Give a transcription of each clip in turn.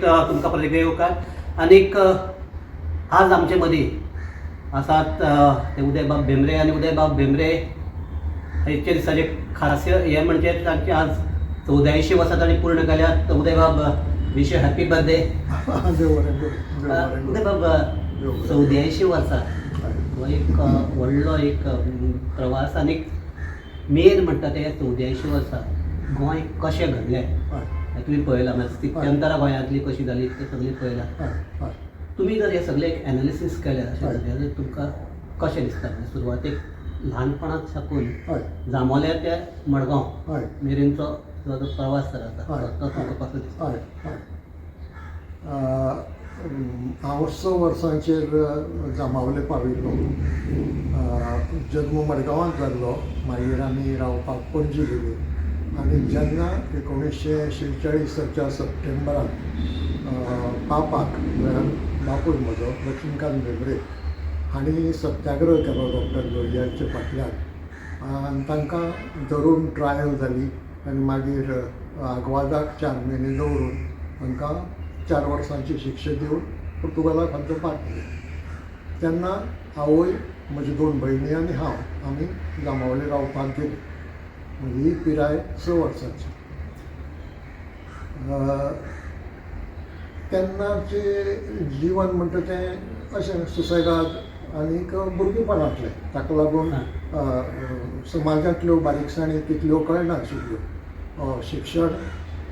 कार्यावळीत तुमकां परत एकदां येवकार. आनीक आज आमचे मदीं आसात ते उदयबाब भेंब्रे. आनी उदयबाब भेंब्रे हेचे दिसाचे खास हें म्हणजे तांची आज 84 वर्सां तांणी पूर्ण केल्यात. उदयबाब, विश हॅपी बर्थडे. देव बरें करूं, देव बरें करूं. उदयबाब, देव बरें. 84 वर्सां हो एक व्हडलो एक प्रवास. आनी मेन म्हणटा ते 84 वर्सां गोंय कशें घडलें हें तुमी पळयलां, म्हणजे स्थित्यंतरां गोंयांतली कशी जाली तें सगळें पळयलां. हय हय तुमी जर हे सगळे एक एनालिसीस केलें अशें जाल्यार तुमकां कशें दिसता, म्हणजे सुरवातेक ल्हानपणांत साकून जांबोले ते मडगांव मेरेनचो जो जो प्रवास जर आसा तो तुमकां कसो दिसता? हय हय हांव 6 वर्सांचेर जांबावले पाविल्लो. जल्म मडगांवांत जाल्लो. मागीर आमी रावपाक पणजी गेली आनी जेन्ना 1946 सालच्या सप्टेंबराक पापाक, म्हळ्यार बापूय म्हजो लक्ष्मीकांत भेंब्रे हांणी सत्याग्रह केलो डॉक्टर लोहियाच्या फाटल्यान आनी तांकां धरून ट्रायल जाली आनी मागीर आग्वादाक 4 म्हयने दवरून तांकां 4 वर्सांची शिक्षा दिवन पुर्तुगालाक हद्दपार केले. तेन्ना आवय, म्हजी 2 भयणी आनी हांव आमी जांबावले रावपाक गेली. ही पिराय 6 वर्सांची. तेन्नाचें जीवन म्हणटा तें अशें सुसेगाद आनीक भुरगेपणांतलें. ताका लागून समाजांतल्यो बारीकसाणी तितल्यो कळनाशिल्ल्यो. शिक्षण,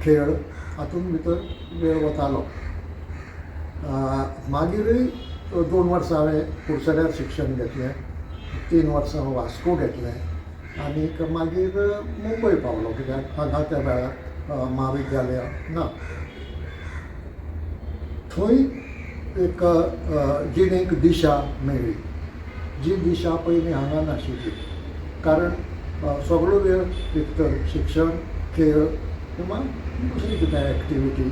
खेळ हातूंत भितर वेळ वतालो. मागीरूय 2 वर्सां हांवें कुडचड्यार शिक्षण घेतलें, 3 वर्सां वास्को घेतलें आनीक मागीर मुंबय पावलो, कित्याक हांगा त्या वेळार म्हाविद्यालयां ना. थंय एक जिणेक दिशा मेळ्ळी, जी दिशा पयलीं हांगा नाशिल्ली. कारण सगळो वेळ एक तर शिक्षण, खेळ किंवा दुसरी कितें एक्टिविटी,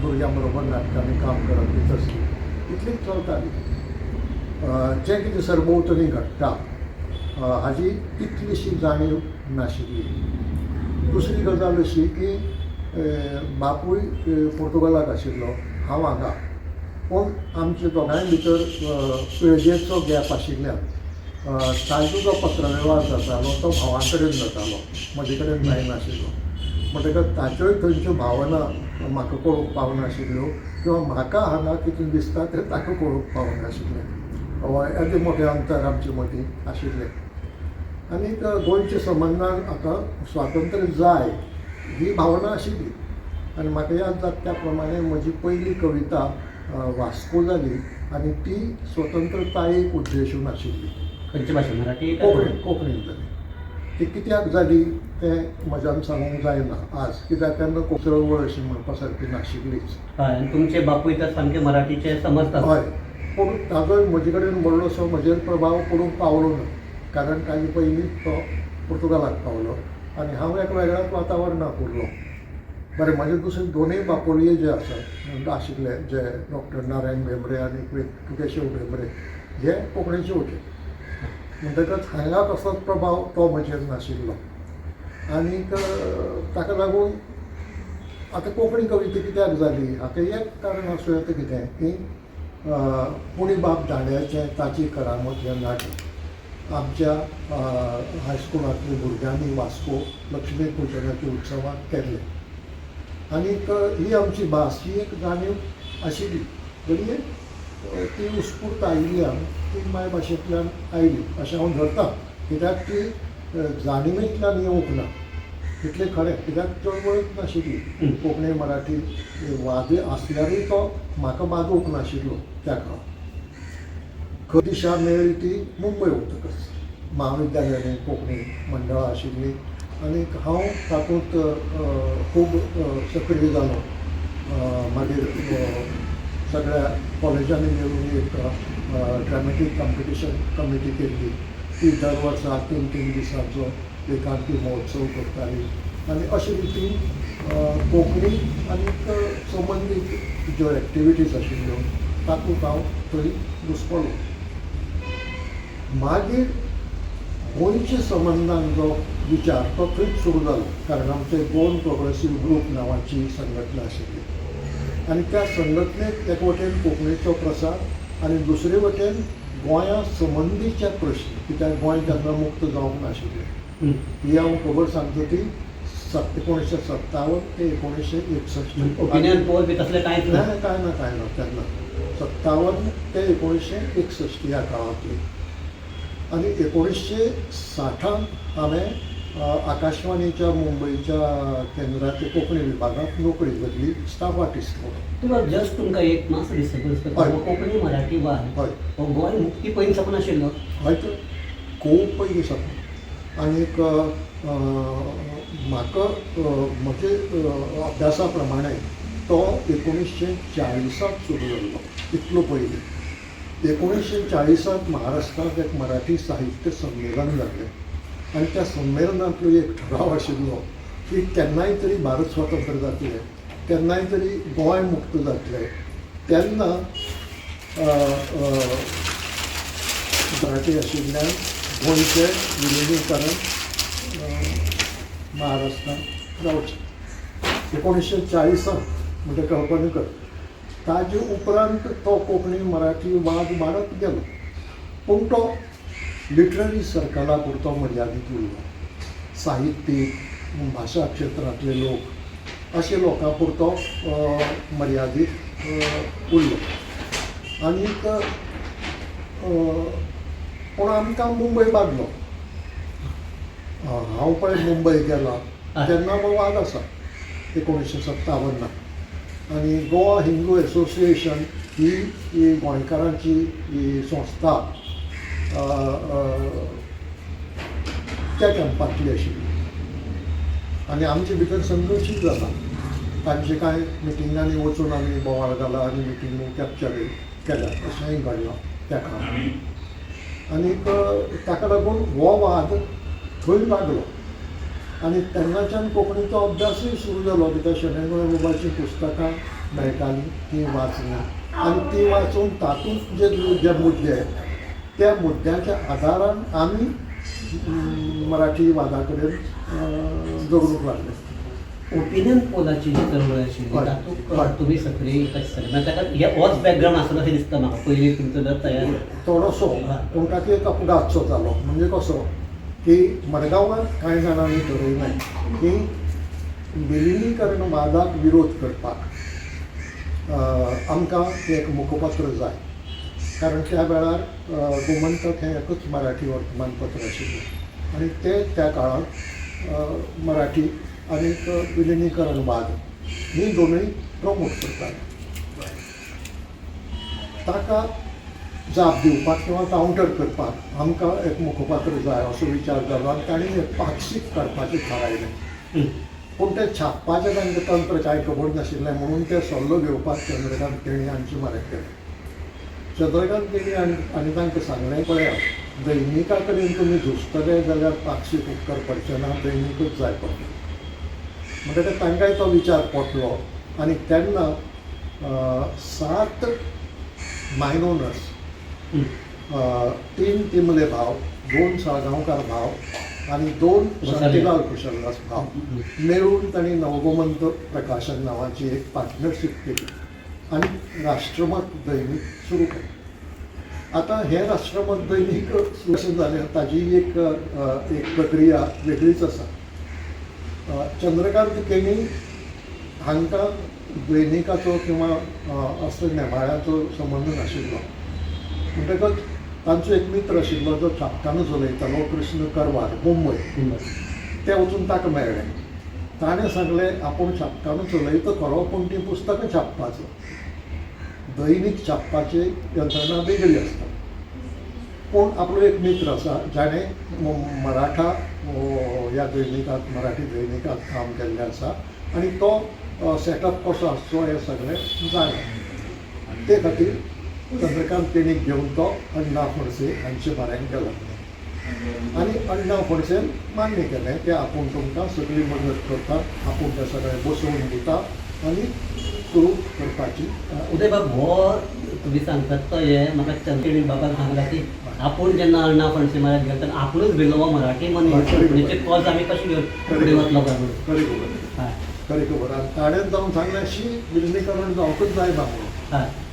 भुरग्यां बरोबर नाटकांनी काम करप बी तसली इतलीच चलताली. जें कितें सरभोंवतणी घडटा हाजी तितलीशी जाणीव नाशिल्ली. दुसरी गजाल अशी की बापूय पुर्तुगालाक आशिल्लो, हांव हांगा. पूण आमच्या दोगांय भितर पिळगेचो गॅप आशिल्ल्यान ताजो जो पत्रवेव्हार जातालो तो भावां कडेन जातालो, म्हजे कडेन जायनाशिल्लो. म्हणटकच ताच्योय थंयच्यो भावना म्हाका कळूंक पावनाशिल्ल्यो किंवा म्हाका हांगा कितें दिसता तें ताका कळूंक पावनाशिल्लें. येदें मोठें अंतर आमचे मदीं आशिल्लें. आनीक गोंयच्या संबंदान आतां स्वातंत्र्य जाय ही भावना आशिल्ली. आनी म्हाका याद जाता त्या प्रमाणे म्हजी पयली कविता वास्को जाली आनी ती स्वतंत्रतायेक उद्देशून आशिल्ली. खंयची भाशा, मराठी? कोंकणी. कोंकणींत जाली. ती कित्याक जाली तें म्हज्यान सांगूंक जायना आज, कित्याक तेन्ना चळवळ अशी म्हणपा सारकी नाशिल्लीच. हय, आनी तुमचे बापूय तर सामके मराठीचे समजतात. हय, पूण ताजोय म्हजे कडेन व्हडलोसो म्हजेर प्रभाव पडूंक पावलो ना, कारण ताजे पयलीं तो पुर्तुगालाक पावलो आनी हांव एका वेगळ्याच वातावरणांत उरलो. बरें, म्हजे दुसरे दोनूय बापोलये जे आसात आशिल्ले, जे डॉक्टर नारायण भेंब्रे आनी केशव भेंब्रे, हे कोंकणीचे होते. म्हणटकच हांगा कसलोच प्रभाव तो म्हजेर नाशिल्लो. आनीक ताका लागून आतां कोंकणी कविता कित्याक जाली हाका एक कारण आसूं येता कितें की पुणी बाब दांड्याचें ताची करामत हें नाटक आमच्या हायस्कुलांतल्या भुरग्यांनी वास्को लक्ष्मी पुजनाच्या उत्सवाक केल्लें. आनीक ही आमची भास ही एक जाणीव आशिल्ली. घडये ती उत्स्फूर्त आयिल्ल्यान ती मायभाशेंतल्यान आयली अशें हांव धरतां, कित्याक ती जाणिवेंतल्यान येवंक ना तितलें खरें, कित्याक चळवळच नाशिल्ली. कोंकणी मराठी वाद आसल्यारूय तो म्हाका बादूंक नाशिल्लो त्या काळार. खरी दिशा मेळ्ळी ती मुंबय वतकच. म्हाविद्यालयांनी कोंकणी मंडळां आशिल्लीं आनीक हांव तातूंत खूब सक्रीय जालो. मागीर सगळ्या कॉलेजांनी मेळून एक ड्रामेटीक कॉम्पिटिशन कमिटी केल्ली. ती दर वर्सा 3-3 दिसांचो एकांकी महोत्सव करताली आनी अशे रितीन कोंकणी आनीक संबंदीत ज्यो एक्टिविटीज आशिल्ल्यो तातूंत हांव थंय घुस्पलो. मागीर गोंयच्या संबंदान जो विचार तो थंयच सुरू जालो, कारण आमचे गोवन प्रोग्रेसीव ग्रूप नांवाची संघटना आशिल्ली. आनी त्या संघटनेक एक वटेन कोंकणीचो प्रसार आनी दुसरे वटेन गोंया संबंदीचे प्रश्न, कित्याक गोंय तेन्ना मुक्त जावंक नाशिल्लें. ही हांव खबर सांगता ती 1957 ते 1961. ओपिनियन पोल बी तसलें कांयच ना. ना, कांय ना, कांय ना. तेन्ना 57 ते 1961 ह्या काळांतली. आनी 1960 हांवें आकाशवाणीच्या मुंबयच्या केंद्राच्या कोंकणी विभागांत नोकरी घेतली स्टाफ आर्टिस्ट म्हणून. तुका जस्ट तुमकां एक मातसो डिस्टर्बन्स करता. हो कोंकणी मराठी वाद हो गोंय मुक्ती पयलीं साकून आशिल्लो. हय, तर खूब पयलीं साकून. आनीक म्हाका म्हजे अभ्यासा प्रमाणे तो 1940 सुरू जाल्लो, इतलो पयलीं. 1940 महाराष्ट्रांत एक मराठी साहित्य संमेलन जाल्लें आनी त्या संमेलनांतलो एक ठराव आशिल्लो की केन्नाय तरी भारत स्वतंत्र जातलें, केन्नाय तरी गोंय मुक्त जातलें, तेन्ना मराठी आशिल्ल्यान गोंयचें विलिनीकरण महाराष्ट्रांत जावचें. 1940 म्हणजे कल्पना कर. ताजे उपरांत तो कोंकणी मराठी वाद वाडत गेलो, पूण तो लिटररी सर्कला पुरतो मर्यादीत उरलो. साहित्यीक, भाशा क्षेत्रांतले लोक अशे लोकां पुरतो मर्यादीत उरलो. आनीक पूण आमकां मुंबय बादलो. हांव पळय मुंबय गेला तेन्ना हो वाद आसा 1957. आनी गोवा हिंदू एसोसिएशन ही ही गोंयकारांची ही संस्था त्या कॅम्पांतली आशिल्ली आनी आमचे भितर संघर्शूय जाला. तांचे कांय मिटिंगांनी वचून आमी बोवाळ घाला आनी मिटिंगो कॅप्चर केल्या, अशेंय घडलां त्या काळार. आनीक ताका लागून हो वाद थंय लागलो आनी तेन्नाच्यान कोंकणीचो अभ्यासूय सुरू जालो, कित्याक शणै गोंयबाबाचीं पुस्तकां मेळटालीं, तीं वाचलीं आनी तीं वाचून तातूंत जे जे मुद्दे, त्या मुद्द्याच्या आदारान आमी मराठी वादा कडेन झगडूंक लागले. ओपिनियन पोलाची जी चळवळ आशिल्ली तातूंत तुमी सक्रीय कशें जाले? म्हळ्यार ताका हे होच बॅकग्रावंड आसलो अशें दिसता म्हाका पयलीं तुमचो जर तयार थोडोसो, पूण ताका एक अपघातसो जालो. म्हणजे कसो की मडगांवांत कांय जाणांनी ठरयलें की विलिनीकरण वादाक विरोध करपाक आमकां एक मुखपत्र जाय, कारण त्या वेळार गोमंतक हें एकूच मराठी वर्तमानपत्र आशिल्लें आनी तें त्या काळांत मराठी आनीक विलिनीकरण वाद ही दोनूय प्रमोट करताले. ताका जाप दिवपाक किंवा कावंटर करपाक आमकां एक मुखपत्र जाय असो विचार जालो आनी तांणी एक पाक्षीक काडपाचें थारायलें. पूण तें छापपाचें तांकां तंत्र कांय खबर नाशिल्लें, म्हणून ते सल्लो घेवपाक चंद्रकांत केणी हांचे म्हऱ्यांत गेले. चंद्रकांत केणी आनी तांकां सांगलें, पळयात, दैनिका कडेन तुमी झुजतले जाल्यार पाक्षीक उपकार पडचें ना, दैनिकूच जाय पडटलें. म्हणटकच तांकांय तो विचार पटलो आनी तेन्ना 7 मायनोनर्स, 3 तिमले भाव, 2 साळगांवकार भाव आनी 2 शांतीलाल कुशलदास भाव मेळून तांणी नवगोमंत प्रकाशन नांवाची एक पार्टनरशीप केली आनी राष्ट्रमत दैनीक सुरू केलें. आतां हें राष्ट्रमत दैनीक कशें जालें ताजी एक एक प्रक्रिया वेगळीच आसा. चंद्रकांत केणी हांकां दैनिकाचो किंवा असो नेमाळ्याचो संबंद नाशिल्लो. म्हणटकच तांचो एक मित्र आशिल्लो जो छापखानो चलयतालो, कृष्ण करवार, मुंबय. ते वचून ताका मेळ्ळे. ताणें सांगलें, आपूण छापखानो चलयता खरो, पूण तीं पुस्तकां छापपाचो, दैनीक छापपाची यंत्रणा वेगळी आसता. पूण आपलो एक मित्र आसा जाणें मराठा ह्या दैनिकांत, मराठी दैनिकांत काम केल्लें आसा आनी तो सेटअप कसो आसचो हें सगळें जाणा. ते खातीर चंद्रकांत केणीक घेवन तो अण्णा फणसे हांचे म्हऱ्यांत गेलो आनी अण्णा फणसेन मान्य केलें की आपूण तुमकां सगळी मदत करता, आपूण तें सगळें बसोवन दिता आनी सुरू करपाची. उदय बाब, हो तुमी सांगतात तो हे म्हाका चंद्रकेणी बाबान सांगला की आपूण जेन्ना अण्णा फणसे म्हऱ्यांत गेलो तेन्ना आपुणूच भिलो हो मराठी मनीस, कोंकणीचे कॉज आमी कशें घेवन फुडें वतलो काय म्हणून. खरी खबर. हय. खरी खबर. आनी ताणें जावन सांगलें शी, विलिनीकरण जावंकच जायना म्हणून.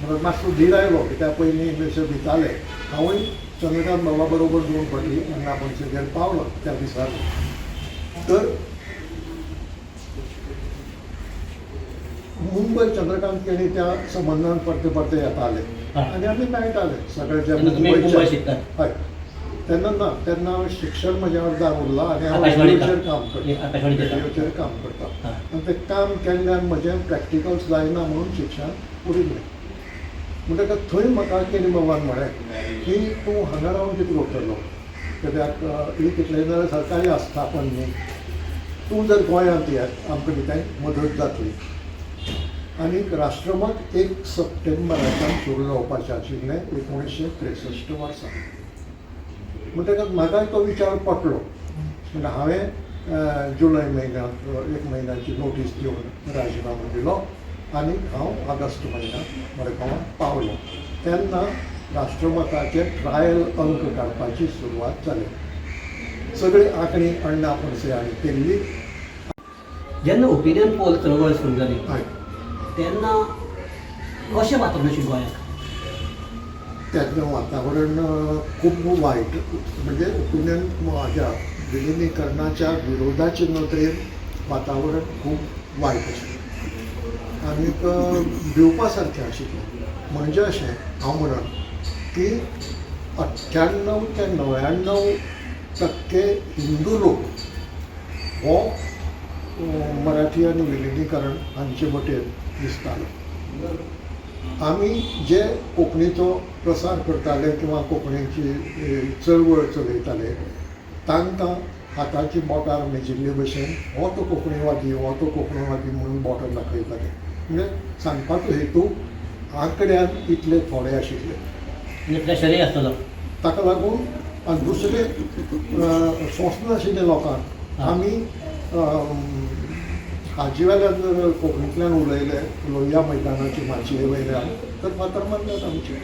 म्हणून मातसो धीर आयलो, कित्याक पयलीं इल्लेशे भिताले. हांवूय चंद्रकांत बाबा बरोबर दोन फावटी अण्णा पणसेगेर पावलो त्या दिसांनी. तर मुंबय चंद्रकांत केणी त्या संबंदान परते परते येताले आनी आमी मेळटाले सगळे जे तेन्ना तुमी मुंबय मुंबयचे. शिकतात? हय, तेन्ना ना, तेन्ना हांवें शिक्षण म्हजें अर्दार उरलां आनी हांव आकाशवाणीर रेडियोचेर काम करता. आकाशवाणीचेर काम. रेडियोचेर काम करता आनी तें काम केल्ल्यान म्हजें प्रॅक्टिकल्स जायना म्हणून शिक्षण उरिल्लें. म्हणटकच थंय म्हाका केणी बाबान म्हळें की तूं हांगा रावन कितें करतलो, कित्याक ही कितलें जाल्यार सरकारी आस्थापन न्ही, तूं जर गोंयांत येत आमकां कितेंय मदत जातली. आनीक राष्ट्रमत 1 सप्टेंबराच्यान सुरू जावपाचें आशिल्लें 1963 वर्सा. म्हणटकच म्हाकाय तो विचार पटलो. म्हणटा हांवें जुलय म्हयन्यांत 1 म्हयन्याची नोटीस दिवन राजिनामो दिलो आनी हांव ऑगस्ट म्हयन्यांत मडगांवां पावलो. तेन्ना राष्ट्रमताचे ट्रायल अंक काडपाची सुरवात जाली. सगळी आंकणी अण्णा पणसे हांणी केल्ली. जेन्ना ओपिनियन पोल चळवळ सुरू जाली तेन्ना कशें वातावरण आशिल्लें गोंयांत? तेन्ना वातावरण खूब वायट, म्हणजे ओपिनियन म्हाज्या विलिनीकरणाच्या विरोधाचे नदरेन वातावरण खूब वायट आशिल्लें आनीक भिवपा सारकें आशिल्लें. म्हणजे अशें हांव म्हणन की 98 ते 99% हिंदू लोक हो मराठी आनी विलिनीकरण हांचे वटेन दिसतालो. आमी जे कोंकणीचो प्रसार करताले किंवा कोंकणीची चळवळ चलयताले तांकां हाताची बोटार मेजिल्ले भशेन हो तो कोंकणीवादी, हो तो कोंकणीवादी म्हणून बोटां दाखयताले. म्हणजे सांगपाचो हेतू आंकड्यान इतले थोडे आशिल्ले आनी प्रेशरय आसतलो ताका लागून. आनी दुसरें सोंसनाशिल्ले लोकांक आमी हाजे वेल्यान जर कोंकणींतल्यान उलयले लोहिया मैदानाचे माचये वयल्यान तर फातर मारल्यात आमचे.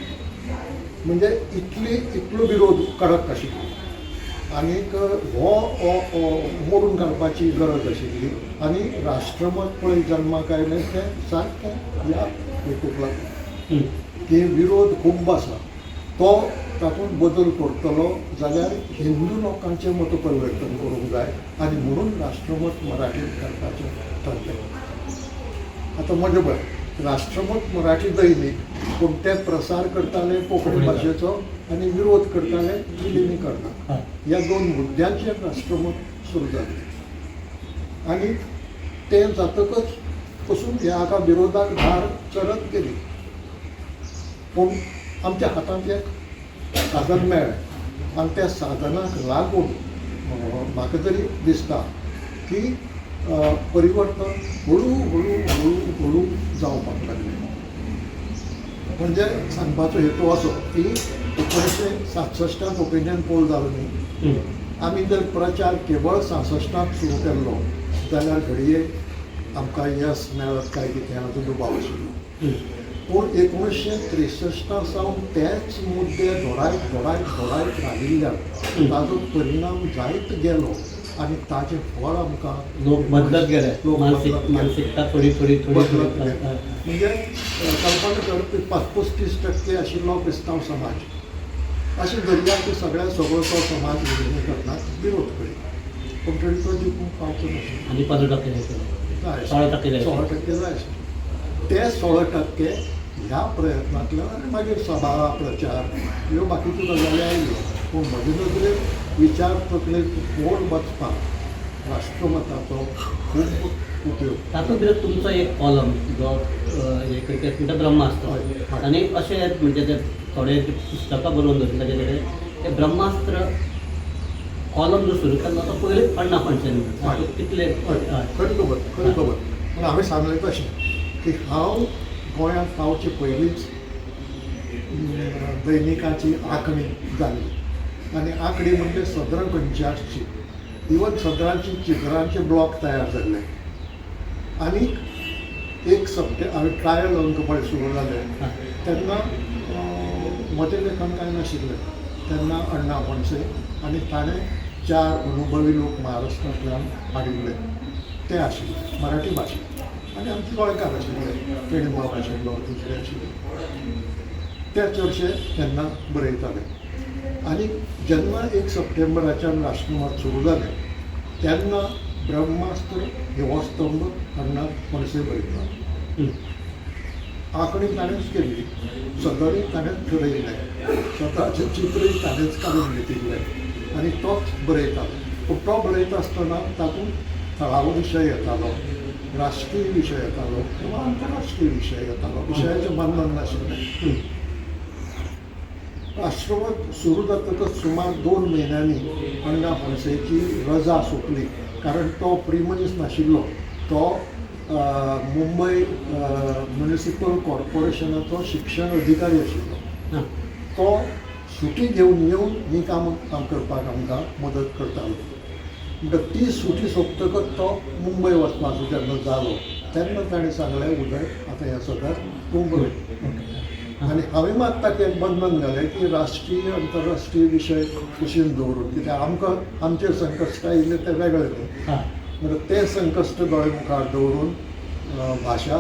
म्हणजे इतलो विरोध कडक आशिल्लो आनीक हो मोडून काडपाची गरज आशिल्ली. आनी राष्ट्रमत पळय जल्माक आयलें तें सारकें ह्या हेतूक लागून की विरोध खूब आसा, तो तातूंत बदल करतलो जाल्यार हिंदू लोकांचें मतपरिवर्तन करूंक जाय आनी म्हणून राष्ट्रमत मराठींत काडपाचें ठरलें. आतां म्हजें पळय, राष्ट्रमत मराठी दैनीक, पूण ते प्रसार करताले कोंकणी भाशेचो आनी विरोध करताले विलिनीकरणाक. ह्या दोन मुद्द्यांचेर राष्ट्रमत सुरू जालें आनी तें जातकच पसून ह्या हाका विरोधाक धार चलत गेली. पूण आमच्या हातांत एक साधन मेळ्ळें आनी त्या साधनाक लागून म्हाका तरी दिसता की परिवर्तन हळू हळू हळू हळू जावपाक लागलें. म्हणजे सांगपाचो हेतू असो की 1967 ओपिनियन पोल जालो न्ही, आमी जर प्रचार केवळ 66 सुरू केल्लो जाल्यार घडये आमकां येस मेळत काय कितें हाचो दुबाव आशिल्लो. पूण 1963 सावन तेच मुद्दे धोडायत धोडायत धोडायत राविल्ल्यान ताजो परिणाम जायत गेलो आनी ताजें फळ आमकां लोक बदलत गेले, लोक बदलत गेले. मानसिकता थोडी थोडी थोडी बदलत थोडी गेले. म्हणजे कल्पना कर, 35-30% आशिल्लो क्रिस्तांव समाज अशें धरया की सगळ्या सगळो तो समाज विलिनीकरणाक विरोध करीत, पूण तरी तो जिखूंक पावचो नाशिल्लो. आनी 15% जाय, 16% जाय. 16% जाय आशिल्ले. ते 16% ह्या प्रयत्नांतल्यान आनी मागीर सभा प्रचार ह्यो बाकीच्यो गजाली आयल्यो. पूण म्हजे नदरेन विचार तकलेंत खोल वचपाक राष्ट्रमताचो खूब उपयोग. तातूंत भितर तुमचो एक कॉलम जो हे क्रिकेट म्हणटा ब्रह्मास्त्र, आनी अशें म्हणजे ते थोडे पुस्तकां बरोवन दवरिल्ले ताजे कडेन ते ब्रह्मास्त्र कॉलम जो सुरू केल्लो तो पयलींच अण्णा फणसेन कितले. खरी खबर, खरी खबर. पूण हांवें सांगलें तशें की हांव गोंयांत पावचे पयलींच दैनिकाची आंखणी जाल्ली आनी आंखणी म्हणजे सदरां खंयची आसची, इवन सदरांची चित्रांचे ब्लॉक तयार जाल्ले. आनी 1 सप्टेंबर हांवें ट्रायल अंक पळय सुरू जाले तेन्ना म्हजें लेखन कांय नाशिल्लें. तेन्ना अण्णा पणसे आनी ताणें 4 अनुभवी लोक महाराष्ट्रांतल्यान हाडिल्ले. ते आशिल्ले मराठी भाशेंत आनी आमचे गोंयकार आशिल्ले, केणीबाब आशिल्लो, दुसरे आशिल्ले, ते चडशे तेन्ना बरयताले. आनी जेन्ना 1 सप्टेंबराच्यान राष्ट्रमत सुरू जालें तेन्ना ब्रह्मास्त्र हो स्तंभ अण्णा फणसे बरयतालो. आंखणी ताणेंच केल्ली, सदरूय ताणेंच ठरयिल्लें, स्वताचें चित्रूय ताणेंच काडून घेतिल्लें आनी तोच बरयतालो. पूण तो बरयता आसतना तातूंत थळावो विशय येतालो, राष्ट्रीय विशय येतालो किंवा आंतरराष्ट्रीय विशय येतालो, विशयाचें बंधन नाशिल्लें. राष्ट्रमत सुरू जातकच सुमार 2 म्हयन्यांनी अण्णा फणसेची रजा सोंपली, कारण तो फ्री मनीस नाशिल्लो. तो मुंबय म्युनिसिपल कॉर्पोरेशनाचो शिक्षण अधिकारी आशिल्लो. तो सुटी घेवन येवन ही कामां करपाक आमकां मदत करतालो. म्हणटकच ती सुटी सोंपतकच तो मुंबय वचपाचो जेन्ना जालो तेन्ना ताणें सांगलें, उदय आतां हें सदर तूं बरय. आनी हांवें मात ताका एक बंधन घालें की राष्ट्रीय अंतरराष्ट्रीय विशय कुशीन दवरून, कित्याक आमकां आमचेर संकश्ट आयिल्लें तें वेगळें न्ही, म्हणटकच तें संकश्ट दोळे मुखार दवरून भाशा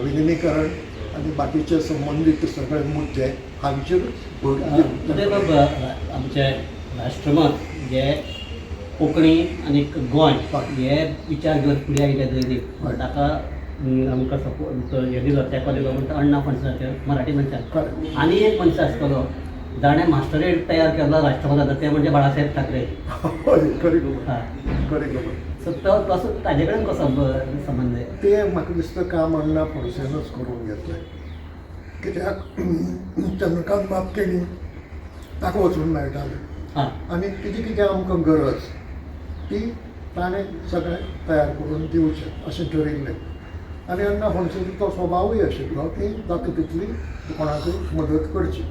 विलिनीकरण आनी बाकीचे संबंदीत सगळे मुद्दे हांचेर भर दिवन. आमचें राष्ट्रमत हे कोंकणी आनी गोंय हे विचार घेवन फुडें आयिल्ले दैनीक, ताका आमकां सपोर्ट हे दिलो, तेंको दिलो म्हणटा अण्णा फणसाचे मराठी मनशान. आनी एक मनश आसतलो जाणें मास्टरेट तयार केल्लो राष्ट्रमताचो, ते म्हणजे बाळासाहेब ठाकरे. खरी खबर, खरी खबर. सो तो कसो ताजे कडेन कसो संबंद? ते म्हाका दिसता काम अण्णा फणसेनूच करून घेतलें, कित्याक चंद्रकांत बाब केणी ताका वचून मेळटालें आनी कितें कितें आमकां गरज ती ताणें सगळें तयार करून दिवचें अशें ठरयिल्लें. आनी अण्णा फणसेचो तो स्वभावूय आशिल्लो की जाता तितली कोणाकूय मदत करची.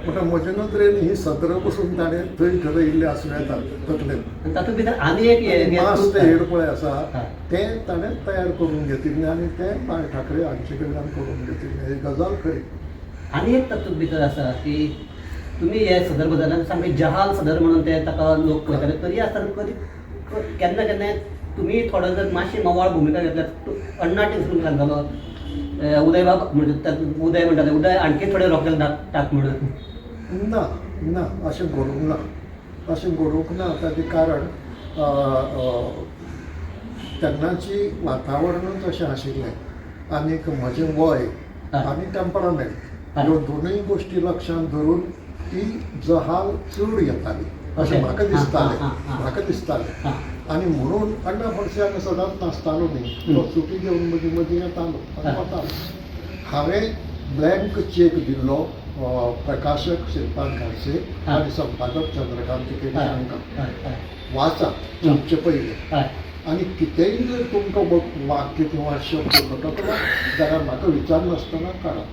म्हणटा म्हजे नदरेन ही सदरां पसून ताणें थंय ठरयिल्लें आसूं येता तकलेन. तातूंत भितर आनी एक मास तें हेड पळय आसा तें ताणें तयार करून घेतिल्लें आनी तें बाळ ठाकरे हांचे कडल्यान करून घेतिल्लें, ही गजाल खरी. आनी एक तातूंत भितर आसा की तुमी हे सदर बदलल्यान सामकें जहाल सदर म्हणून ते ताका लोक पळयताले, तरी आसतना कधी केन्ना केन्नाय तुमी थोडो जर मातशी मवाळ भुमिका घेतल्यार अण्णा टिचरून सांगतालो, उदय बाब म्हणजे उदय म्हणटाले, उदय आणखी थोडे रोखेल टाक म्हणून. ना ना, अशें घडूंक ना, अशें घडूंक ना. ताचें कारण तेन्नाची वातावरणूच अशें आशिल्लें आनीक म्हजें वय आनी टेम्परामेंट ह्यो दोनूय गोश्टी लक्षांत धरून ती जहाल चड येताली अशें म्हाका दिसतालें, म्हाका दिसतालें. आनी म्हणून अण्णा फणसे हांगा सदांच नासतालो न्ही, तो सुटी घेवन मदीं मदीं येतालो आनी वतालो. हांवें ब्लँक चॅक दिल्लो प्रकाशक श्रीपाद घाडसे आनी संपादक चंद्रकांत केणी हांकां, वाचा छापचे पयलें आनी कितेंय जर तुमकां वाक्य किंवा शब्द खटकलो जाल्यार म्हाका विचारनासतना काडा.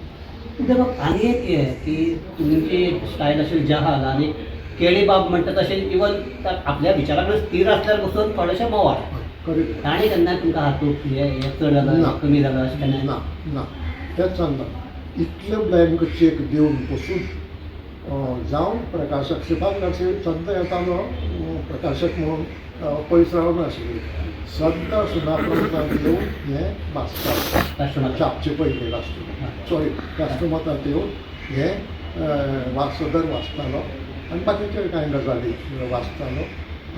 आनी एक हें की तुमची स्टायल अशी जहाल आनी केणी बाब म्हणटा तशें इवन आपल्या विचारा कडेन स्थिर असल्यार पसून थोडेशें मवाळ. ताणें केन्ना तुमकां हातूंत हें चड जालां कमी जालां अशें केन्ना? ना ना, तेंच सांगता, इतले ब्लँक चॅक दिवन पसून जावं प्रकाशक श्रीपाद घाडसे सद्दां येतालो प्रकाशक म्हणून पयस रावनाशिल्ले, सद्दां सुनापरान्तांत येवन हें वाचताले छापचे पयलीं राष्ट्रमत, सॉरी राष्ट्रमतांत येवन हें सदर वाचतालो आनी बाकीच्यो कांय गजाली वाचतालो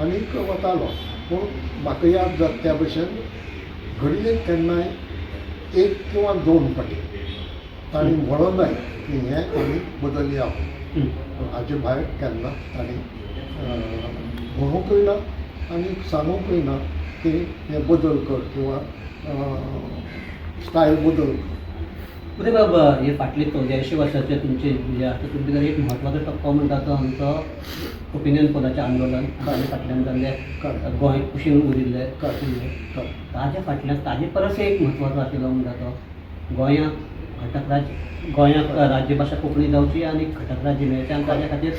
आनीक वतालो. पूण म्हाका याद जाता त्या भशेन घडये केन्नाय 1 किंवा 2 फावटी तांणी म्हणून जाय की हें आमी बदलया, हाजे भायर केन्ना तांणी म्हणूंकय ना आनी सांगूंकय ना की हें बदल कर किंवा स्टायल बदल कर. उदय बाब, हे फाटले 84 वर्साचे तुमचे जे आसा तातूंत भितर एक म्हत्वाचो टप्पो म्हणटा तो आमचो ओपिनियन पोलाचें आंदोलन, ताजे फाटल्यान जाल्लें गोंय कुशीन उरिल्लें, ताजे फाटल्यान ताजे परस एक म्हत्वाचो आशिल्लो म्हणटा तो गोंयांक घटक राज्य, गोंयांक राज्यभाशा कोंकणी जावची आनी घटक राज्य मेळचें आनी ताज्या खातीर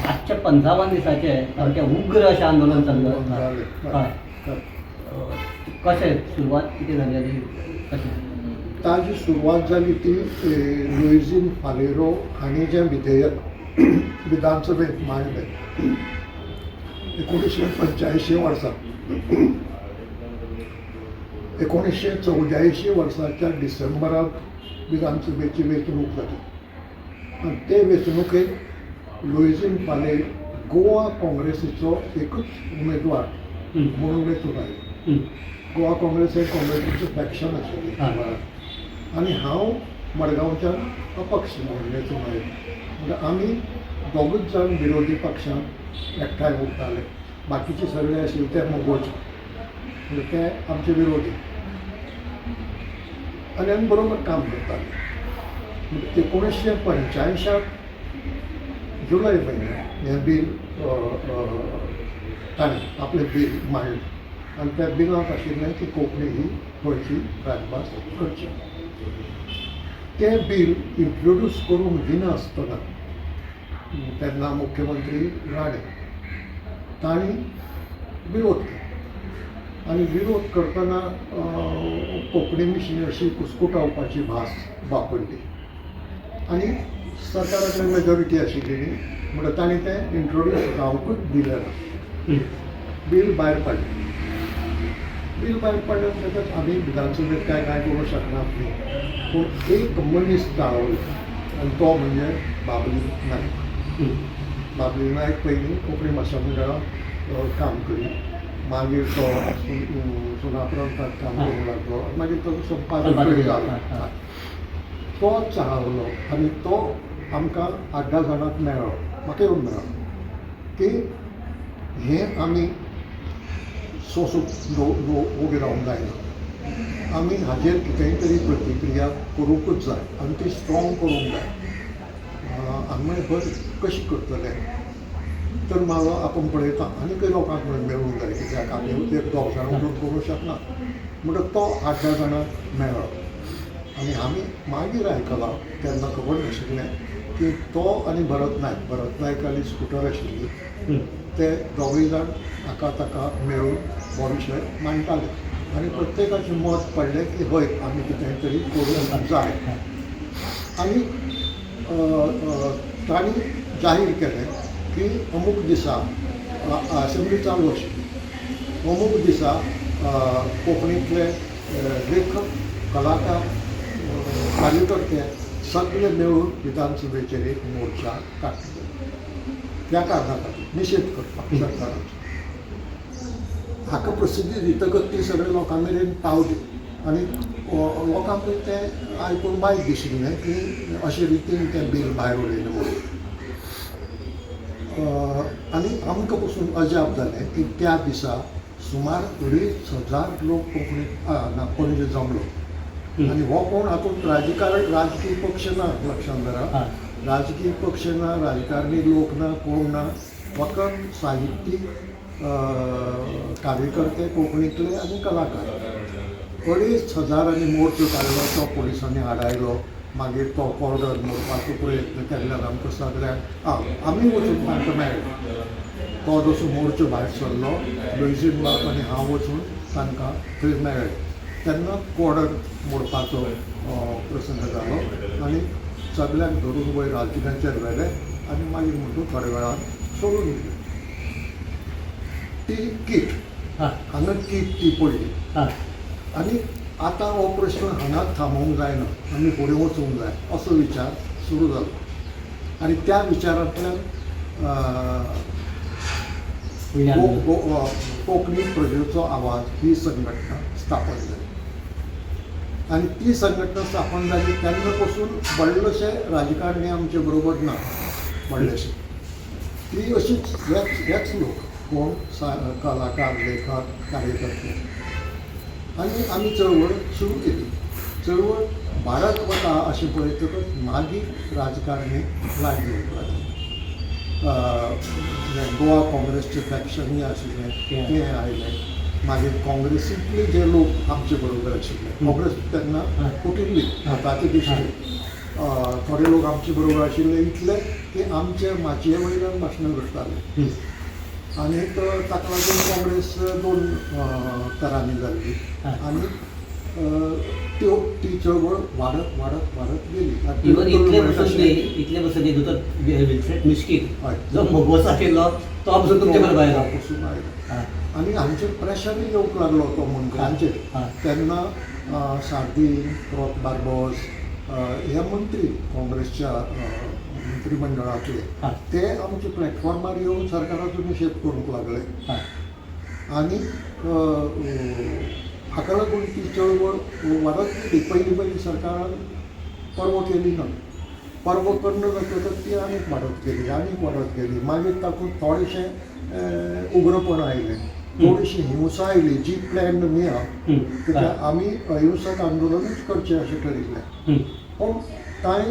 855 दिसाचें सामकें उग्र अशें आंदोलन चल्लें. हय, कशें सुरवात कितें जाली आनी कशें? ताजी सुरवात जाली ती लुईझीन फालेरो हांणी जें विधेयक विधानसभेंत मांडलें 1985 वर्सा, 1984 वर्साच्या डिसेंबराक विधानसभेची वेंचणूक जाली आनी ते वेंचणुकेंत लुईझीन पालयें गोवा काँग्रेसीचो एकूच उमेदवार म्हणून वेंचून आयलो. गोवा काँग्रेस हे काँग्रेसीचें फॅक्शन आशिल्लें आनी हांव मडगांवच्यान अपक्ष म्हणून वेंचून आयलो. म्हणजे आमी दोगूच जाण विरोधी पक्षांत एकठांय उरताले, बाकीचे सगळे आशिल्ले ते मगोचे, म्हणजे ते आमचे विरोधी आनी आमी बरोबर काम करताले. म्हणजे 1985 जुलय म्हयन्यात हें बील ताणें आपलें बील मांडलें आनी त्या बिलांत आशिल्लें की कोंकणी ही गोंयची राजभास करची. तें बील इंट्रोड्यूस करूंक दिनासतना तेन्ना मुख्यमंत्री राणे तांणी विरोध केलो आनी विरोध करतना कोंकणी विशीं अशी कुस्कुटावपाची भास वापरली आनी सरकारा कडेन मेजॉरिटी आशिल्ली न्ही, म्हणटकच तांणी तें इंट्रोड्यूस जावंकूच दिलें ना. बील भायर पडलें. बील भायर पडलें म्हणटकच आमी विधानसभेत काय कांय करूंक शकनात न्ही, पूण एक मनीस चाळवलो आनी तो म्हणजे बाबली नायक. बाबली नायक पयलीं कोंकणी भाशा मंडळांत काम करी, मागीर तो सुनापरान्तांत काम करूंक लागलो, मागीर तो संपादक जालो. तो चाळवलो आनी तो आमकां 8-10 जाणांक मेळ्ळो, म्हाका येवन मेळ्ळो की हें आमी सोंसूंक उबी रावंक जायना, आमी हाजेर कितेंय तरी प्रतिक्रिया करूंकूच जाय आनी ती स्ट्रोंग करूंक जाय. आमी म्हळें बरें कशी करतले, तर म्हाका आपूण पळयता आनीकय लोकांक म्हणून मेळूंक जाय कित्याक आमी एक दोग जाणां उठून करूंक शकना. म्हणटकच तो 8-10 जाणांक मेळ्ळो आनी आमी मागीर आयकलां, तेन्ना खबर नाशिल्लें की तो आनी भरत नायक, भरत नायकाली स्कुटर आशिल्ली, ते दोगूय जाण हाका ताका मेळून हो विशय मांडटाले आनी प्रत्येकाचें मत पडलें की हय आमी कितें तरी करूंक जाय. आनी तांणी जाहीर केलें की अमूक दिसा असेंब्ली चालू आशिल्ली, अमूक दिसा कोंकणींतले लेखक, कलाकार, कार्यकर्ते सगळे मेळून विधानसभेचेर एक मोर्चा काडटले त्या कारणा खातीर निशेध करपाक सरकाराचो. हाका प्रसिद्धी दितकच ती सगळे लोकां मेरेन पावली आनी लोकांकूय तें आयकून वायट दिशिल्लें की अशे रितीन तें बील भायर उडयलें म्हणून. आनी आमकां पसून अजाप जालें की त्या दिसा सुमार 2,500 लोक कोंकणीत ना पणजे जमलो. आनी हो कोण हातूंत राजकारण, राजकीय पक्ष ना, लक्षांत धरा, राजकीय पक्ष ना, राजकारणी लोक ना, कोण ना, फकत साहित्यीक, कार्यकर्ते कोंकणींतले आनी कलाकार. 2,500 मोर्चो काडलो, तो पुलिसांनी आडायलो. मागीर तो कॉर्डन मोडपाचो प्रयत्न केल्ल्यान आमकां सगळ्यांक आमी वचून तांकां मेळ्ळे. तो जसो मोर्चो भायर सरलो, लुईझीन बाब आनी हांव वचून तांकां थंय मेळ्ळे. तेन्ना कॉर्डन मोडपाचो प्रसंग जालो आनी सगळ्यांक धरून वयर राजगिरांचेर व्हेले आनी मागीर म्हणटूच थोड्या वेळान सोडून दिले. ती कीट हांगा कीट ती पडली आनी आतां हो प्रश्न हांगाच थांबोवंक जायना, आमी फुडें वचूंक जाय असो विचार सुरू जालो. आनी त्या विचारांतल्यान कोंकणी प्रजेचो आवाज ही संघटना स्थापन जाली. आनी ती संघटना स्थापन जाली तेन्ना पसून व्हडलेशे राजकारणी आमचे बरोबर ना, व्हडलेशे ती अशीच हेच लोक कोण कलाकार, लेखक, कार्यकर्ते. आनी आमी चळवळ सुरू केली. चळवळ वाडत वता अशें पळयतकच मागीर राजकारणी लागीं येवंक लागले. गोवा काँग्रेसचें फॅक्शनूय आशिल्लें तें आयलें. मागीर काँग्रेसींतले जे लोक आमचे बरोबर आशिल्ले, काँग्रेस तेन्ना फुटिल्ली आतांचे दिश्टीन, थोडे लोक आमचे बरोबर आशिल्ले इतले की आमचे माचये वयल्यान भाशणां करताले. आनी ताका लागून काँग्रेस दोन तरांनी जाल्ली आनी त्यो ती चळवळ वाडत वाडत वाडत गेली. इवन इतले बसून न्ही, इतले बसून न्ही, दोतोर विल्फ्रेड मिस्कीत जो मगोचो आशिल्लो तो पसून तुमचे बरोबर आयलो. तो पसून आयलो. आनी हांचेर प्रेशरूय येवंक लागलो तो मंत्र्यांचेर. तेन्ना सार्दीन, रॉक बार्बोस हे मंत्री काँग्रेसच्या मंत्रिमंडळांतले ते आमच्या प्लॅटफॉर्मार येवन सरकाराचो निशेध करूंक लागले. आनी हाका लागून ती चळवळ वाडत गेली. पयलीं पयलीं सरकारान पर्व केली ना. पर्व कन्न जातकच ती आनीक वाडत गेली, आनीक वाडत गेली. मागीर तातूंत थोडेशें उग्रपण आयलें, थोडीशी हिंसा आयली जी प्लॅन न्ही आहा. कित्याक आमी अहिंसक आंदोलनूच करचें अशें ठरिल्लें. पूण कांय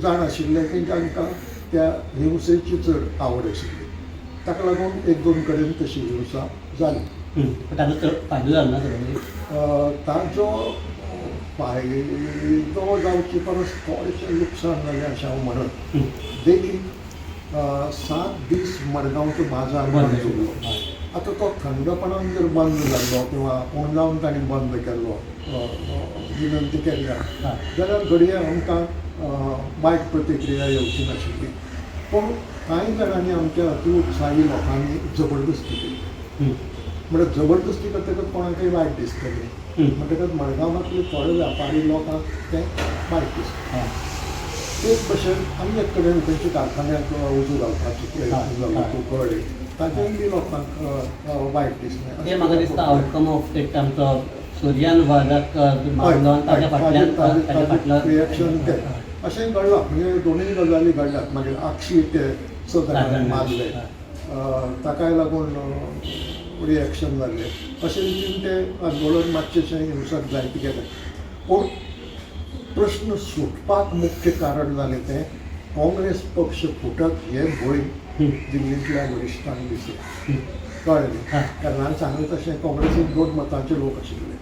जाण आशिल्ले की जांकां त्या हिंसेची चड आवड आशिल्ली, ताका लागून एक दोन कडेन तशी हिंसा जाली. पण ताचो चड फायदो जालो ना सर? ताजो फायदो जावचे परस थोडेशें लुकसाण जालें अशें हांव म्हणत. देखीक, 7 दीस मडगांवचो बाजार बंद उरलो. आतां तो थंडपणान जर बंद जाल्लो किंवा आपूण जावन तांणी बंद केल्लो, विनंती केल्ल्या, जाल्यार घडये आमकां वायट प्रतिक्रिया येवची नाशिल्ली. पूण कांय जाणांनी, आमच्या अतिउत्साही लोकांनी जबरदस्ती केली. म्हणल्यार जबरदस्ती करतकच कोणाकय वायट दिसतलें. म्हणटकच मडगांवांतले थोडे व्यापारी लोकांक तें वायट दिसता. तेच भशेन आनी एक कडेन खंयच्या कारखान्याक उजो घालपाचो प्रयत्न जालो, तो कळ्ळें, ताचेंय बी लोकांक वायट दिसलें. तें म्हाका दिसता आउटकम ऑफ it आमचो सुर्यान वाजाक मारलो आनी ताच्या फाटल्यान ताच्या फाटलो रिएक्शन तें अशें घडलां. म्हणजे दोनूय गजाली घडल्यात. मागीर आक्षी ते स जाणांक मारले, ताकाय लागून रिएक्शन जालें. अशे रितीन तें आंदोलन मातशेंशें हिंसक जायत गेलें. पूण प्रश्न सुटपाक मुख्य कारण जालें तें काँग्रेस पक्ष फुटत हें भंय दिल्लींतल्या वरिश्ठांक दिसलें. कळ्ळें न्ही? कारण हांवें सांगलें तशें काँग्रेसीन दोन मतांचे लोक आशिल्ले.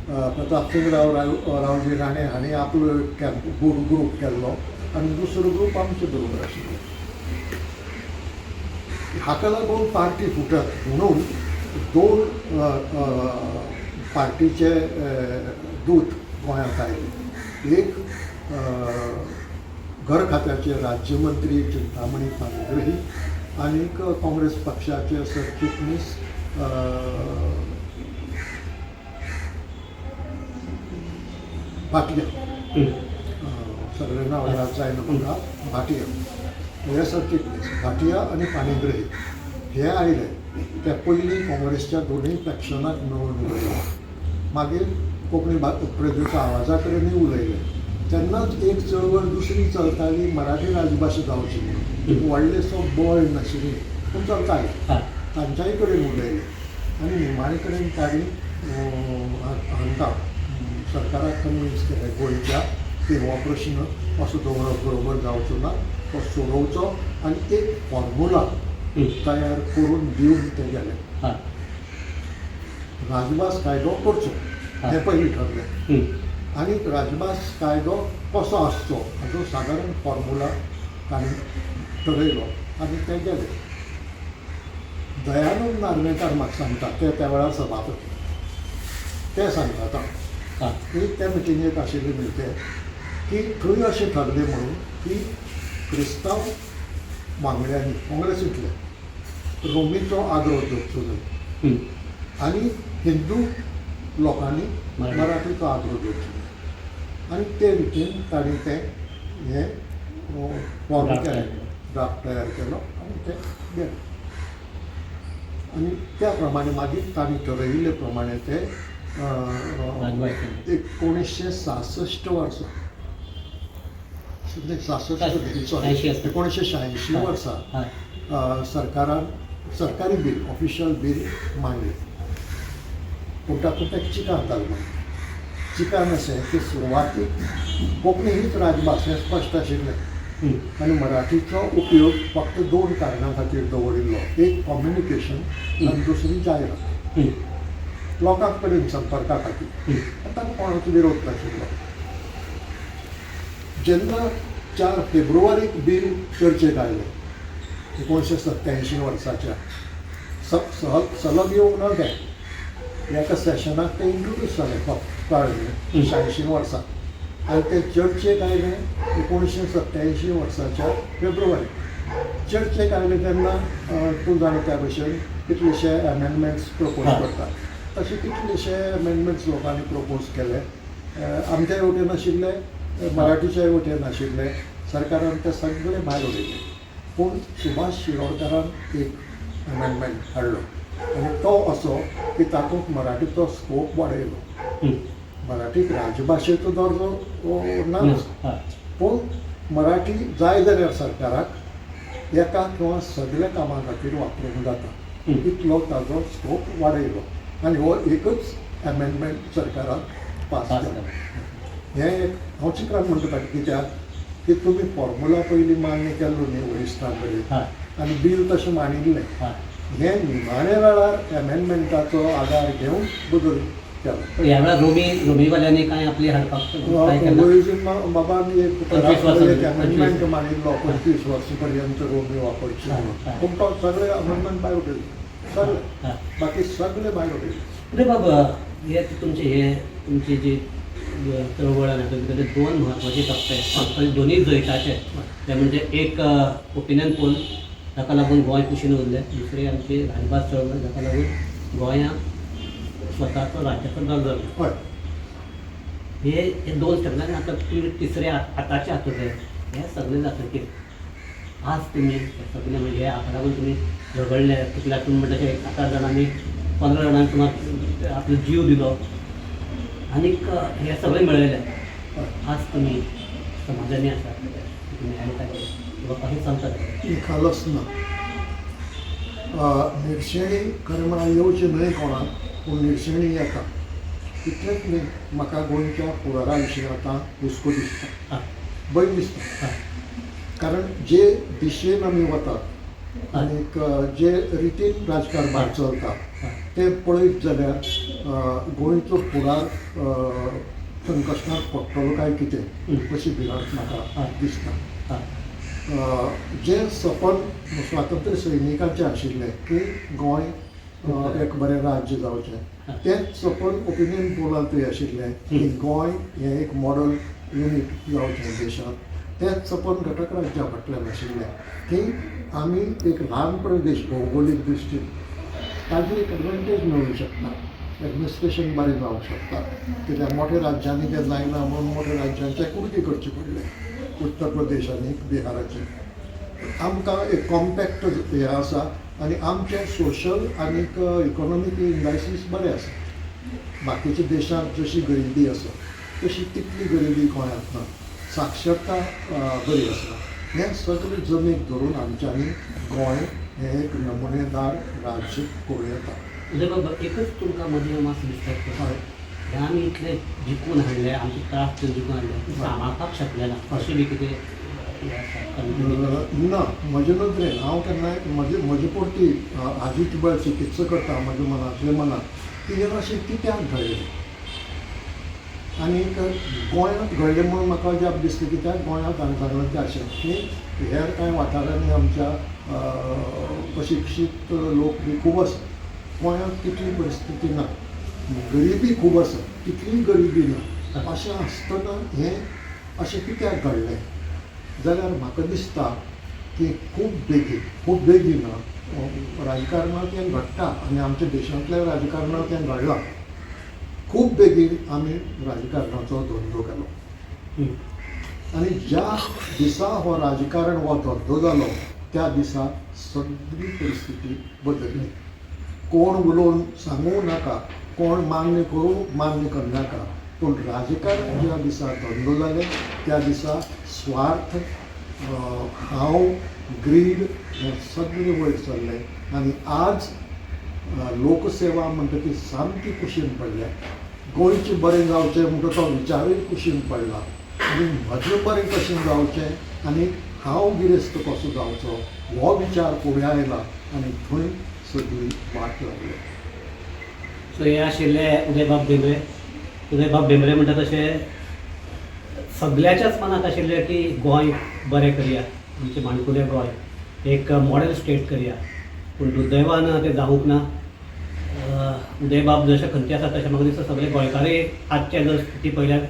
प्रतापसिंग राव रावजी राणे हांणी आपलो कॅम्प ग्रूप केल्लो आनी दुसरो ग्रूप आमचे बरोबर आशिल्लो. हाका लागून पार्टी फुटत म्हणून दोन पार्टीचे दूत गोंयांत आयले. एक घर खात्याचे राज्यमंत्री चिंतामणी पाणिग्रही आनीक काँग्रेस पक्षाचे सरचिटणीस भाटिया. सगळें नांव याद जायना म्हाका. भाटिया हे सरचिटणीस भाटिया आनी पाणिग्रही हे आयले. ते पयलीं काँग्रेसच्या दोनूय फॅक्शनाक मेळून उलयले, मागीर कोंकणी प्रजेच्या आवाजा कडेनूय उलयले. तेन्नाच एक चळवळ दुसरी चलताली, मराठी राजभाशा जावची म्हणून. एक व्हडलेसो बळ नाशिल्ली पूण चलताली. तांच्याय कडेन उलयले आनी निमाणे कडेन तांणी हांकां सरकाराक कन्विन्स केलें गोंयच्या की हो प्रश्न असो दवरप बरोबर जावचो ना, तो सोडोवचो आनी एक फॉर्मुला तयार करून दिवन ते गेले. राजभास कायदो करचो हें पयलीं ठरलें आनी राजभास कायदो कसो आसचो हाचो सादारण फॉर्मुला तांणी ठरयलो आनी ते गेले. दयानंद नार्वेकार म्हाका सांगता, ते त्या वेळार सभापती, ते सांगतात की त्या मिटिंगेक आशिल्ले न्हय ते, की थंय अशें ठरलें म्हणून की क्रिस्तांव वांगड्यांनी काँग्रेसींतले रोमीचो आग्रो धरचो न्हय आनी हिंदू लोकांनी मराठीचो आग्रो धरचो न्हय. आनी ते रितीन तांणी तें हें फॉर्म केलें, ड्राफ्ट तयार केलो आनी ते गेले. आनी त्या प्रमाणे मागीर तांणी ठरयिल्ले प्रमाणे ते 1966 वर्सा, 66, सॉरी, 1986 वर्सा सरकारान सरकारी बील, ऑफिशियल बील मांडलें. पूण तातूंत एक चिकान घालूं. चिकान अशें की सुरवातीक कोंकणी हीच राजभास हें स्पश्ट आशिल्लें आनी मराठीचो उपयोग फक्त दोन कारणां खातीर दवरिल्लो, एक कम्युनिकेशन आनी दुसरी जायरात, लोकां कडेन संपर्का खातीर. आनी ताका कोणाचो विरोध नाशिल्लो. जेन्ना 4 फेब्रुवारीक बील चर्चेक आयलें 1987 वर्साच्या, सलग येवंक ना तें, एका सेशनाक तें इंट्रोड्यूस जालें फक्त, कळ्ळें, 86 वर्सा. आनी तें चर्चेक आयलें 1987 वर्साच्या फेब्रुवारीक. चर्चेक आयले तेन्ना तूं जाणा त्या भशेन कितलेशे अमेंडमेंट्स प्रपोज करतात. तशे कितलेशे अमेंडमेंट्स लोकांनी प्रपोज केले. आमच्याय वटेन आशिल्ले, मराठीच्याय वटेन आशिल्ले. सरकारान ते सगळे भायर उडयले. पूण सुभाष शिरोडकारान एक अमेंडमेंट हाडलो आनी तो असो की तातूंत मराठीचो स्कोप वाडयलो. मराठीक राजभाशेचो दर्जो नाच, पूण मराठी जाय जाल्यार सरकाराक एका किंवा सगल्या कामां खातीर वापरूंक जाता इतलो ताजो स्कोप वाडयलो आनी हो एकच अमेंडमेंट सरकारान पास पास केलो. हें एक हांव चित्रान म्हणटा ताका, कित्याक की तुमी फॉर्मुला पयलीं मान्य केल्लो न्ही वरिश्ठां कडेन आनी बील तशें मांडिल्लें. हें निमाण्या वेळार एमेंडमेंटाचो आदार घेवन बदल केलो. पूण ह्या वेळार रोमीवाल्यांनी कांय आपली हाडपाक ट्राय केला? वरिश्ठ बाबान एक 25 वर्सां एक अमेंडमेंट 25 मांडिल्लो, 25 वर्सां पर्यंत रोमी वापरची हां, म्हणून. हां. पूण तो सगळे अमेंडमेंट भायर उडयले सगळे. बाकी सगळे भायर उडयले. रे बाबा, हे तुमचे हे तुमची जी चळवळ आनी हातूंत भितर दोन म्हत्वाचे टप्पे, पयलीं दोनूय जैताचे. ते म्हणजे एक ओपिनियन पोल, ताका लागून गोंय कुशीन उरलें. दुसरी आमची राजभास चळवळ, जाका लागून गोंयांक स्वताचो राज्याचो दर्जो मेळ्ळो. हे हे दोन सगळे आनी आतां तुमी तिसरे आतांचे हातूंत हे सगळे जातकीर आज तुमी हे सगळे म्हणजे हे हाका लागून तुमी झगडले कितल्या, तुमी म्हणटा तशें 7-8 जाणांनी, 15 जाणांनी सुमार आपलो जीव दिलो आनीक हे सगळें मेळयलें. आज तुमी समाजानी आसात, तुमी आयता किंवा कशें चलता तें? निखालस ना. निर्शेणी खरें म्हळ्यार येवची न्हय कोणाक, पूण निर्शेणी येता. इतलेंच न्ही, म्हाका गोंयच्या फुडारा विशीं आतां हुस्को दिसता, भंय दिसता. कारण जे दिशेन आमी वतात आनीक जे रितीन राजकारभार चलता तें पळयत जाल्यार गोंयचो फुडार संकश्टांत पडटलो काय कितें अशी भिरांत म्हाका दिसता. जें सपन स्वातंत्र्य सैनिकांचें आशिल्लें की गोंय एक बरें राज्य जावचें, तेंच सपन ओपिनियन पोलांतूय आशिल्लें की गोंय हें एक मॉडल युनीट जावचें देशांत. तेंच सपन घटक राज्या फाटल्यान आशिल्लें की आमी एक ल्हान प्रदेश भौगोलीक दृश्टीन, ताजी एक एडवांटेज मेळूंक शकता, एडमिनिस्ट्रेशन बरें जावंक शकता. कित्याक मोठ्या राज्यांनी तें जायना म्हणून मोठ्या राज्यांचे कुडके करचे पडले, उत्तर प्रदेश आनी बिहाराचे. आमकां एक कॉम्पॅक्ट हें आसा आनी आमचें सोशल आनीक इकॉनॉमीक इंडायसीस बरें आसा. बाकीच्या देशांत जशी गरिबी आसा तशी तितली गरिबी गोंयांत ना. साक्षरता बरी आसा. हें सगळें जमीक धरून आमच्यांनी गोंय हें एक नमुनेदार राज्य करूं येता. उदय बाबा, एकच तुमकां मदीं मातसो डिस्टर्ब करता. हे आमी इतले जिखून हाडले, आमचे त्रास जिखून हाडले, सांबाळपाक शकले ना, अशें बी कितें हें आसा कन्फ्युजन? ना, म्हजे नदरेन हांव केन्नाय म्हजे म्हजे पुरती हाजी बळ चिकित्सा करता म्हज्या मनांतले मनांत की हें अशें कित्याक घडलें आनीक गोंयांत घडलें म्हणून म्हाका अजाप दिसता. कित्याक गोंयांत हांवें सांगलां तें अशें की हेर कांय वाठारांनी आमच्या अशिक्षीत लोक बी खूब आसा. गोंयांत तितली परिस्थिती ना, गरिबी खूब आसा, तितलीय गरिबी ना. अशें आसतना हें अशें कित्याक घडलें जाल्यार म्हाका दिसता की खूब बेगीन, खूब बेगीन राजकारणांत हें घडटा आनी आमच्या देशांतल्या राजकारणांत हें घडलां. खूब बेगीन आमी राजकारणाचो धंदो केलो आनी ज्या दिसा हो राजकारण हो धंदो जालो त्या दिसा सगळी परिस्थिती बदलली. कोण उलोवन सांगूं नाका, कोण मान्य करूं मान्य करनाका, पूण राजकारण ज्या दिसा धंदो जालें त्या दिसा स्वार्थ, हांव, ग्रीड हें सगळें वयर सरलें आनी आज लोकसेवा म्हणटा ती सामकी कुशीन पडल्या. गोंयचें बरें जावचें म्हणटा तो विचारूय कुशीन पडला आनी म्हजें बरें कशें जावचें आनी हांव गिरेस्त कसो जावचो हो विचार फुडें आयला आनी थंय सगळी वाट लागली. सो हे आशिल्ले उदयबाब भेंब्रे. उदयबाब भेंब्रे म्हणटा तशें सगल्याच्याच मनांत आशिल्लें की गोंय बरें करया, आमचें माणकुलें गोंय एक मॉडेल स्टेट करया. पूण दुर्दैवान तें जावंक ना. उदयबाब जशे खंती आसा तशें म्हाका दिसता सगळे गोंयकारय आजचे जर स्थिती पळयल्यार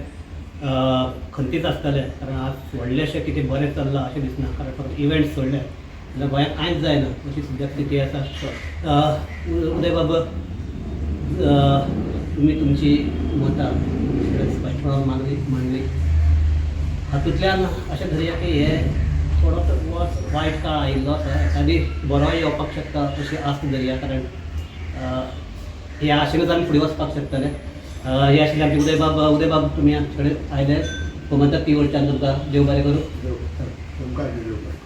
खंतीच आसतले, कारण आज व्हडलेशें कितें बरें चल्लां अशें दिसना, कारण फक्त इव्हेंट्स सोडल्यार. जाल्यार गोंयांत कांयच जायना अशी सद्या स्थिती आसा. उदयबाब, तुमी तुमची मतां स्पश्टपणान मांडली मांडली. हातूंतल्यान अशें धरया की हे थोडो वर्स वायट काळ आयिल्लो आसा, एकादी बरोय येवपाक शकता अशी आस्त धरया, कारण हे आशेनच आमी फुडें वचपाक शकतले. हे आशिल्ले आमचे उदयबाब. उदयबाब, तुमी आमचे कडेन आयले, गोमंतक टीव्ही वयल्यान तुमकां देव बरें करूं. देव तुमकां देव बरें.